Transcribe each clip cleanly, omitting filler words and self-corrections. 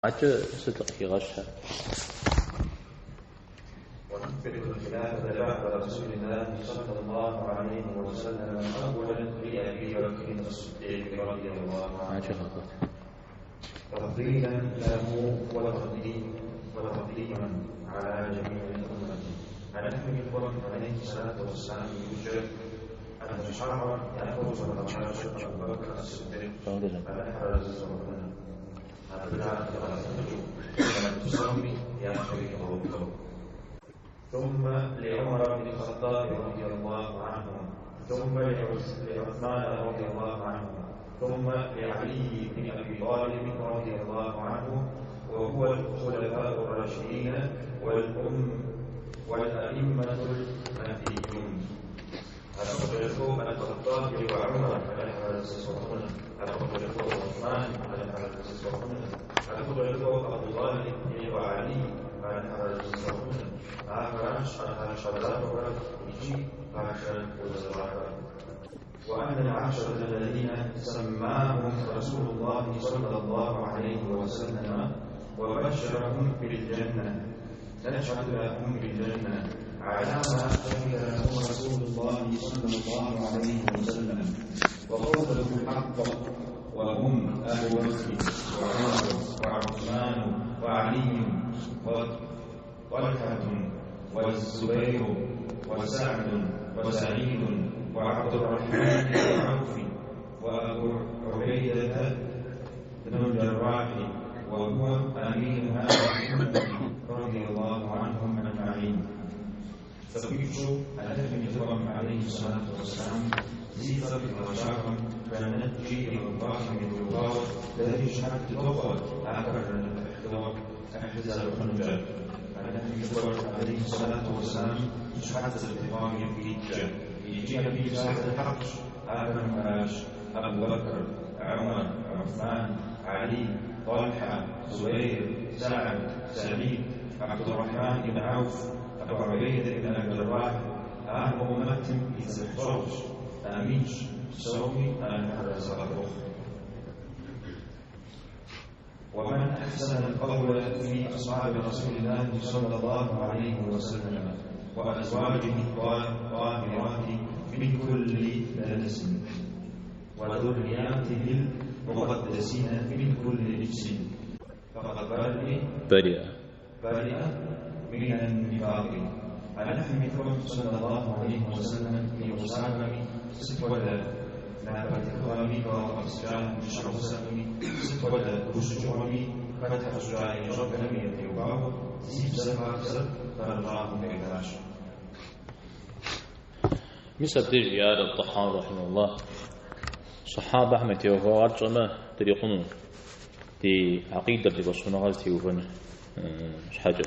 Адэкӏэ сыт къыхигъэщхэр? ونثبت الخلافة بعد رسول الله صلى الله عليه وسلم أولا لأبي بكر الصديق رضي الله عنه Адэкӏэ къэкӏуэт. تفضيلا له وتقديما على جميع الأمة. عن ابن عليه الصلاة والسلام يوجد أن شعرا يأخذ أبو بكر الصديق ثم لعمر بن الخطاب رضي الله عنه، ثم لعثمان رضي الله عنه، ثم لعلي بن أبي طالب رضي الله عنه، وهو الخلفاء الراشدين والأئمة المهديون. أخرجه الخطاب وعمر أخرجه عثمان، أخرجه أبو طالب وعلي. وأن العشرة الذين سماهم رسول الله صلى الله عليه وسلم وبشرهم بالجنة نشهد لهم بالجنة على ما شهد لهم رسول الله صلى الله عليه وسلم وقوله الحق، وهم أبو بكر وعمر وعثمان وعلي وطلحة والزبير وسعد وسعيد وعبد الرحمن بن عوف وأبو عبيدة بن الجراح، وهو أمين هذه الأمة رضي الله عنهم أجمعين. فبيشو النبي عليه الصلاة والسلام zi цӏэ къыхигъэщахэм жэнэткӏи игъэгугъахэм ятеухуауэ дэри щыхьэт дытохъуэ ахэр жэнэт ӏыхьлы зэрыхъунумкӏэ. Алыхьым и лӏыкӏуэр алейхи сэлату уэсэлам щыхьэт зэрытехъуам ипкъ иткӏэ. Икӏи абы и псалъэр хьэкъщ, ахэр мыращ: Абу Бэкр, Умар, Усман, Алий, Тӏалхьэ, Зубейр, Саад, Саид, Абдуррахьман ибн Ауф, Абу Убейдэ ибн аль-Джэррахь. Ар мы уммэтым и дзыхьщӏэгъущ, аминщ, псоми Алыхьыр арэзы къахухъу. ومن أحسن القول في أصحاب رسول الله صلى الله عليه وسلم وأزواجه الطاهرات من كل دنس وذرياته المقدسين من كل رجس فقد برئ برئ من النفاق. Алыхьым и лӏыкӏуэм صلى الله عليه وسلم и гъусахэми сыт хуэдэ напэтехыгъэми къэгъэпскӏа и щхьэгъусэхэми сыт хуэдэ гущыкӏыгъуэми хэтхьэщӏыкӏа и щӏэблэми ятеухуауэ зи бзэ къабзэр фэрыщӏагъым къелащ. Мис абдеж жиӏар Тӏэхьауи رحمه الله. Сахьабэхэм ятеухуауэ ар тщӏэмэ дрикъуну, ди акъидэр, ди фӏэщхъуныгъэр зэтеувэн щхьэкӏэ.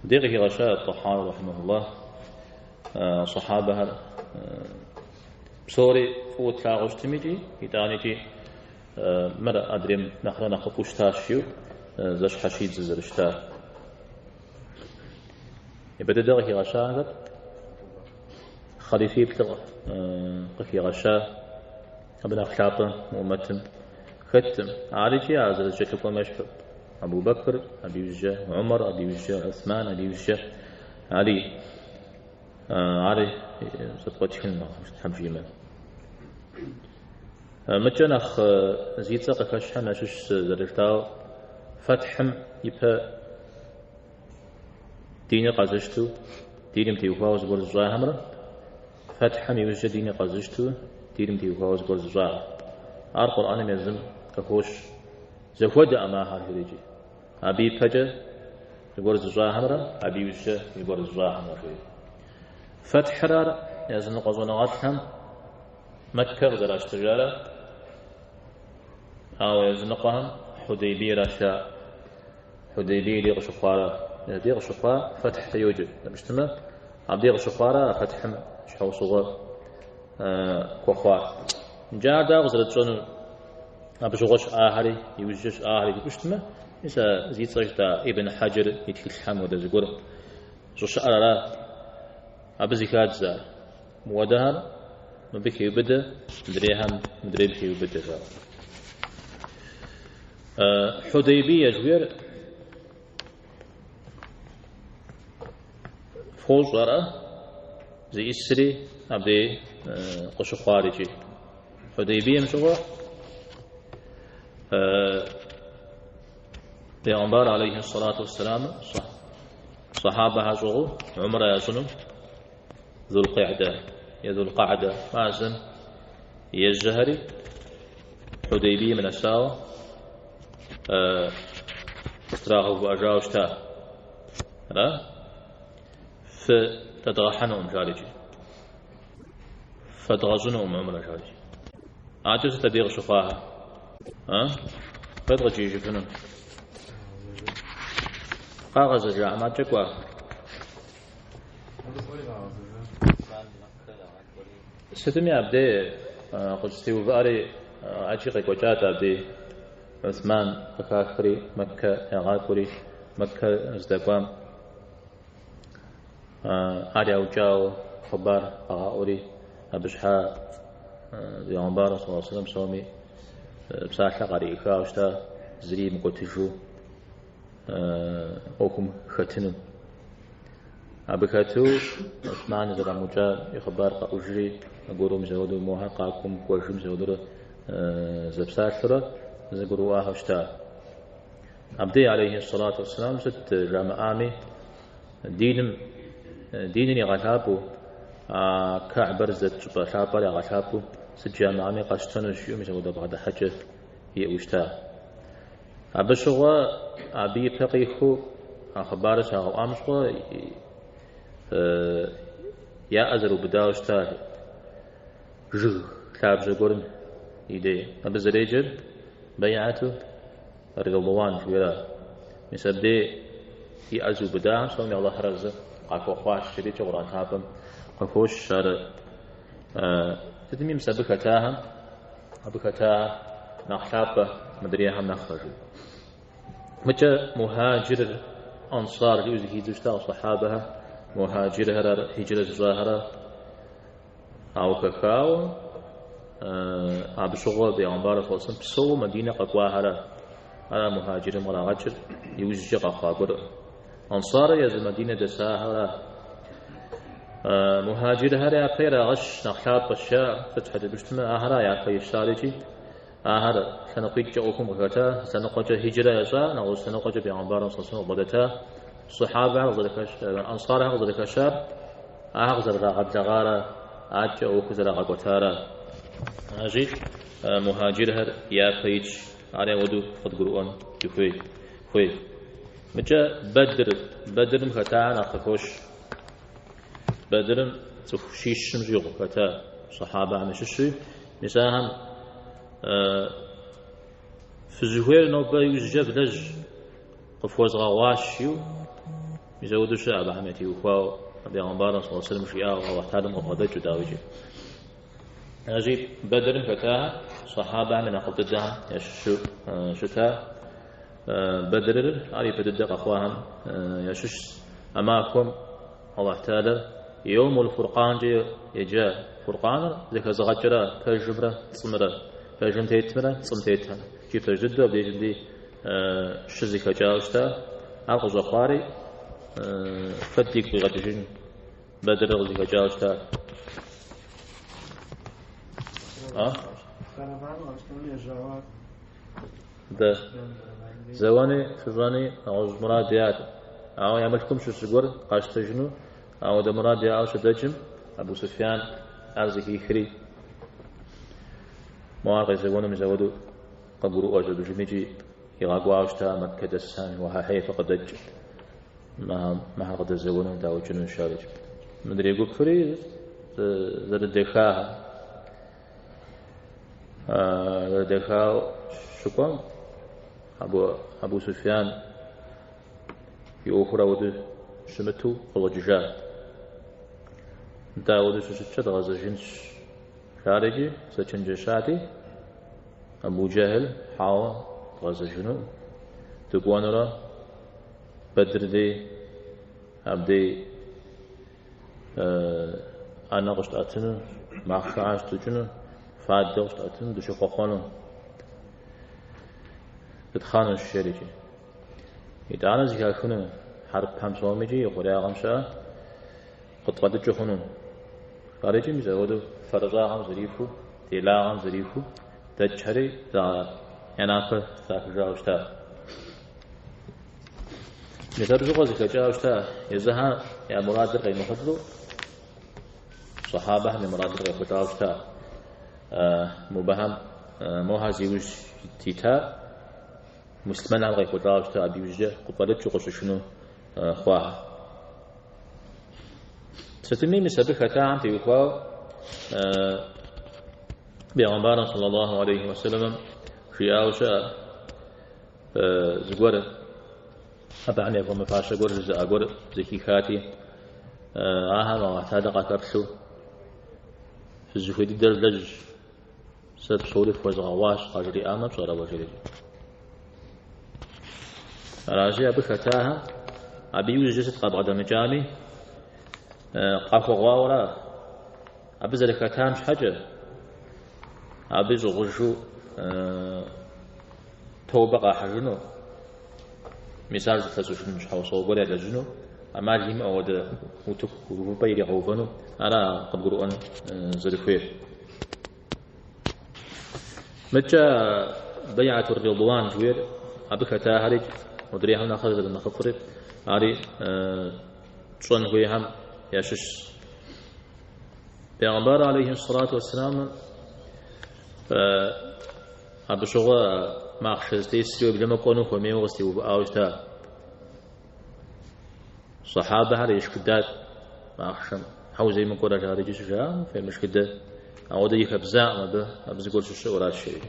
Дей къыхигъэща Тӏэхьауи رحمه الله сахьабэхэр псори фӏыуэ тлъагъуу щытми икӏи, итӏанэкӏи мыр адрейм нэхърэ нэхъыфӏу щытащ жиӏэу зэщхьэщидзу зэрыщытар. Япэ дыдэ къыхигъэщахэр хъалифиплӏыр къыхигъэща, абы нэхъ лъапӏэ мы умэтым хэткъым. Ар икӏи а зэрызэкӏэлъыкӏуэм ещхьу. Абу Бэкр, абы иужькӏэ Умар, абы иужькӏэ Усман, абы иужькӏэ Алий. Ари зэпкърытхын Тхьэм жиӏэмэ. Мыкӏэ нэхъ зи цӏэ къыхэщхэм ящыщ зэрыжытауэ, фэтхьым ипэ диныр къэзыщтэу, диным теухуауэ зыгуэр зыщӏахэмрэ, фэтхьым иужькӏэ диныр къэзыщтэу, диным теухуауэ зыгуэр зыщӏахэр. Ар Къурӏэным езым къыхощ. Зэхуэдэкъым ахэр жери икӏи. Абы ипэкӏэ зыгуэр зыщӏахэмрэ, абы иужькӏэ зыгуэр зыщӏахэмрэ жери. Фэтхьыр ар языныкъуэ щӏэныгъэлӏхэм Мэккэ къызэращтэжарэ, ауэ языныкъуэхэм Хьудейбийращ жаӏэ. Хьудейбий дей къыщыхъуарэ, дей къыщыхъуа фэтхькӏэ йоджэ. Нэпщтымэ, абдей къыщыхъуарэ а фэтхьым щхьэусыгъуэ хуэхъуар. Иджы ар дауэ къызэрытщӏэнур? Абы щыгъуэ щыӏахэри, иужькӏэ щыӏахэри жыпӏэу щытмэ, мис а зи цӏэ жытӏа Ибн Хьэджэр и тхылъхэм хуэдэ зыгуэр щӏыщыӏэр ара? Абы зыхадзэ ар. Мыуэдэхэр мыбы хеубыдэ, мыдрейхэм мыдрейм хеубыдэ жаӏэу. Хьудейбие жыхуиӏэр фощӏ ара зиӏисри абдей къыщыхъуар икӏи. Хьудейбием щыгъуэ Бегъымбар алейхи сэлату уэсселам сахьабэхэр щӏыгъуу умрэ ящӏыну Зулкъигьдэ е Зулкъэгьдэ мазэм ежьэхэри Хьудейбием нэсауэ къытрагъэувыӏэжауэ щыта. Ара? Фыдэдгъэхьэнукъым, жари икӏи. Фэдгъэщӏынукъым умрэ, жари икӏи. Адэкӏэ сыт абдей къыщыхъуахэр? А? Хэт къыджиӏэжыфыну? Къагъэзэжаӏым, адэкӏэ кӏуа. Сытми абдей къыщытеувыӏэри ӏэджи къекӏуэкӏат абдей Уthман къыхахри, Мэккэ ягъакӏуэри, Мэккэ здэкӏуам ар яукӏауэ хъыбар къагъэӏури, абы щхьа Бегъымбар саллаллаху алейхи вассалам псоми псалъэ къариӏыхауэ щыта, зыри имыкӏуэтыжу ӏуэхум хэтыну. Абы хэту Уthман зэрамукӏа и хъыбар къэӏужри, аргуэру мис ауэдэу мохэр къакӏуэм кӏуэжым мис ауэдурэ зэпсалъэурэ зэгурыӏуахэу щыта. Абдей алейхи сэлату уэсселам сыт жамыӏами, диным, диныр игъэлъапӏэу, а Кэгьбэр здэт щӏыпӏэ лъапӏэр ягъэлъапӏэу сыт жамыӏами къэсщтэнущ жиӏэу мис апхуэдэ бгъэдыхьэкӏэ иӏэу щыта. Абы щыгъуэ, абы и пэ къихуэу а хъыбарыр щагъэӏуам щыгъуэ я ӏэ зэрыубыдауэ щыта жыг лъабжьэ гуэрым и дей. Абы зэреджэр бэйгьэту Ридуан жыхуиӏэра. Мис абдей и ӏэ зыубыдахэм псоми Алыхьыр арэзы къахуэхъуащ, жиӏэри Къурӏэн лъапӏэм къыхощ ар. Сытми мис абы хэтахэм, абы хэтахэр нэхъ лъапӏэ мыдрейхэм нэхърэ жи. Мыкӏэ мухаджир, ансар жиӏэу зыхидзу щыта сахьабэхэр, мухаджирхэр ар хиджрэ зыщӏахэр ауэ хэхауэ абы щыгъуэ бегъымбар саллаллаху алейхи вассалам псэууэ Мадинэ къэкӏуахэр ара мухаджирым кърагъэкӏыр иужькӏэ къэхъуа гуэркъым. Ансарыр езы Мадинэ дэсахэр мухаджирхэр япэ ирагъэщ нэхъ лъапӏэщ жаӏэ, сыт щхьэкӏэ жыпӏэу щытмэ, ахэра япэ ищар икӏи ахэр лъэныкъуитӏкӏэ ӏуэхум къыхэта, лъэныкъуэкӏэ хиджрэ ящӏа, нэгъуэщӏ лъэныкъуэкӏэ бегъымбарым саллаллаху алейхи вассалам къыбгъэдэта, сахьабэхэр къызэрыхэщ, ансархэр къызэрыхэщар, ахэр къызэрырагъэблэгъарэ адэкӏэ ӏуэхур зэрагъэкӏуэтарэ. Аращи, мухаджирхэр япэ итщ, ар ауэдэу къыдгурыӏуэн дыхуей, хуей. Мыкӏэ Бэдр, Бэдрым хэтахэр нэхъ къыхощ. Бэдрым цӏыху щищым щӏигъу хэта сахьабэхэм ящыщуи, мис ахэм фызыхуейр нобэ иужькӏэ влэжь къыфхуэзгъэгъуащ жиӏэу, мис ауэдэу щыӏэ абыхэм ятеухуауэ бегъымбарым саллаллаху алейхи вассалам жиӏауэ Алыхь Тэхьэлам къыбгъэдэкӏыу, дауикӏи. Аращи, Бэдрым хэтахэр сахьабэхэм я нэхъыфӏ дыдэхэм ящыщу щыта. Бэдрыр ар ипэ дыдэ къэхъуахэм ящыщщ. А махуэм Алыхь Тэхьэлэр Йоумул Фуркъанкӏэ еджа. Фуркъаныр зэхэзыгъэкӏрэ пэжымрэ пцӏымрэ, пэжым тетымрэ пцӏым тетымрэ. Икӏи пэж дыдэу абдежым дей щызэхэкӏауэ щыта. Ар къыщӏэхъуари хэт дигу къигъэкӏыжын Бэдрыр къызыхэкӏауэ щыта. А? Дэ зэуэни фыщӏэни нэгъуэщӏ мурад яӏэт. Ауэ я мылъкум щыщ зыгуэр къащтэжыну ауэдэ мурад яӏэу щыдэкӏым, Абу Суфьян ар зэхихри, мо ар къезэуэну мис ауэдэу къыгурыӏуэщ абыжым икӏи игъэкӏуауэ щыта Мэккэ дэсхэм, уэхьэхьей фыкъыдэкӏ, мыхэр къыдэзэуэну даукӏыну жарикӏ. Мыдрей гупри зэрыдэхахэр. Зэрыдэхауэ щыкӏуэм, Абу Суфьян и ӏуэхур ауэдэу щымыту къыщӏэкӏыжа. Нтӏэ ауэдэу щыщыткӏэ дгъэзэжынщ, жарикӏи зэчэнджэщати, Абу Джахьл хьэуэ дгъэзэжыну, дыкӏуэнурэ Бэдр дей абдей ӏэнэ къыщытӏэтыну, махъшэхэр щытукӏыну, фадэ къыщытӏэтыну, дыщыхъуэхъуэну. Дытхъэнущ, жери икӏи. Итӏанэ зэхахыну хьэрыпхэм псоми икӏи ихъуреягъым щыӏэ къытфӏэлӏыкӏыу хъуну. Ар икӏи мис апхуэдэу фэрыщӏагъэм зэрихуэу, делагъэм зэрихуэу дэкӏхэри я напэ трахыжауэ щыта. Мис абы щыгъуэ зэхэкӏауэ щыта, езыхэм я мурадыр къемыхъулӏэу, сахьабэхэм я мурадыр къехъулӏауэ щыта. Мобыхэм мохэр зи ужь ита муслъымэнхэм къехъулӏауэ щыта, абы иужькӏэ къыфӏэлӏыкӏыу къыщышынэу хъуахэр. Сытми, мис абы хэтахэм теухуауэ Бегъымбарым саллаллаху алейхи уэсэлэмым жиӏауэ щыӏэ зыгуэр абыхэм яхуэмыфащэ гуэр жызыӏа гуэр зэхихати, ахэм Аллахь Тэхьэлэ къахэплъу фызыхуей дыдэр влэжь, сэ псори фхуэзгъэгъуащ, къажриӏамэ пщӏэрэ уэ жери. Аращи, абы хэтахэм абы иужькӏэ сыт къабгъэдэмыкӏами, къахуэгъуауэра абы зэрыхэтам щхьэкӏэ, абы щӏыгъужу тобэ къахьыжыну, мис ар зылъэщӏыжын щхьэусыгъуэ гуэр ялэжьыну, ӏэмал имыӏэу ауэдэ утыку увыпӏэ иригъэувэну, ара къыбгурыӏуэн зэрыхуейр. Мыдкӏэ бэйӏатур ридуан жыхуиӏэр абы хэтахэри модрейхэм нэхърэ зэрынэхъыфӏри, ари тщӏэн хуейхэм ящыщщ. Бегъымбар алейхи сэлату уэсселам абы щыгъуэ махъшэ зытесри уеблэмэ кӏуэну хуэмейуэ къызэтеувыӏауэ щыта. Сахьабэхэр ешхыдат махъшэм. Хьэуэ уземыкӏуэрэ жари икӏи щыжаӏэм, фемышхыдэ. Ауэдэ и хабзакъым абы, абы зыгуэр щыщыӏэуращ жери.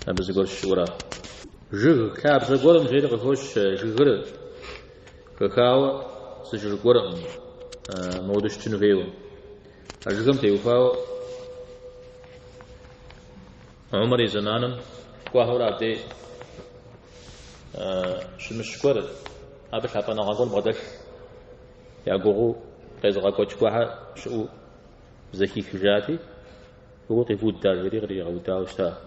Абы зыгуэр щыщыӏэура. Жыг лъабжьэ гуэрым жери къыхощ жыгыр хэхауэ зы жыг гуэркъым мыуэду щытын хуейуэ. А жыгым теухуауэ Умар и зэманым кӏуэхэурэ абдей щымыщ гуэр, абы лъапӏэныгъэ гуэр бгъэдэлъ я гугъэу къезыгъэкӏуэкӏ гуэрхэр щыӏэу зэхихыжати, фыкӏуи къивуд ар жери къригъэудауэ щыта.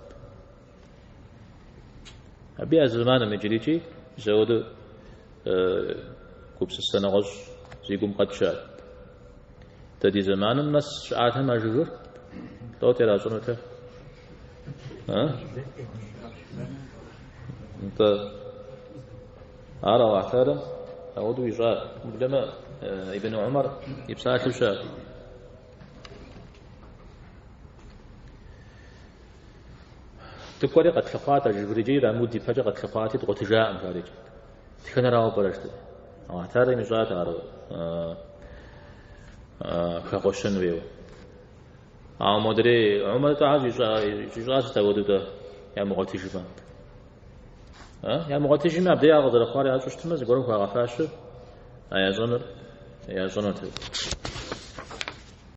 Абы я зэманым иджырикӏи мис ауэдэу гупсысэ нэгъуэщӏ зи гум къэкӏ щыӏэт. Дэ ди зэманым нэс щыӏатэм а жыгыр, лӏот иращӏынутэ? Нтӏэ, ар Аллахь Тэхьэлэм ауэдэу ищӏат. Уеблэмэ Ибн Умар и псалъэу щыӏэт. Дыкӏуэри къэтлъыхъуат а жыгыр икӏи ирамыуд ипэкӏэ къэтлъыхъуати, дгъуэтыжакъым жарикӏ. Тхэнэрауэ пӏэрэ жытӏэри. Аллахь Тэхьэлэм ищӏат ар хэгъуэщэн хуейуэ. Ауэ модрей Умар тӏэ ар щӏищӏар сыт апхуэдэу-тӏэ ямыгъуэтыжмэ? Ямыгъуэтыжми абдей ар къызэрыхъуар ящӏу щытмэ, зыгуэрым хуагъэфащэу а ящӏэнур ящӏэнут.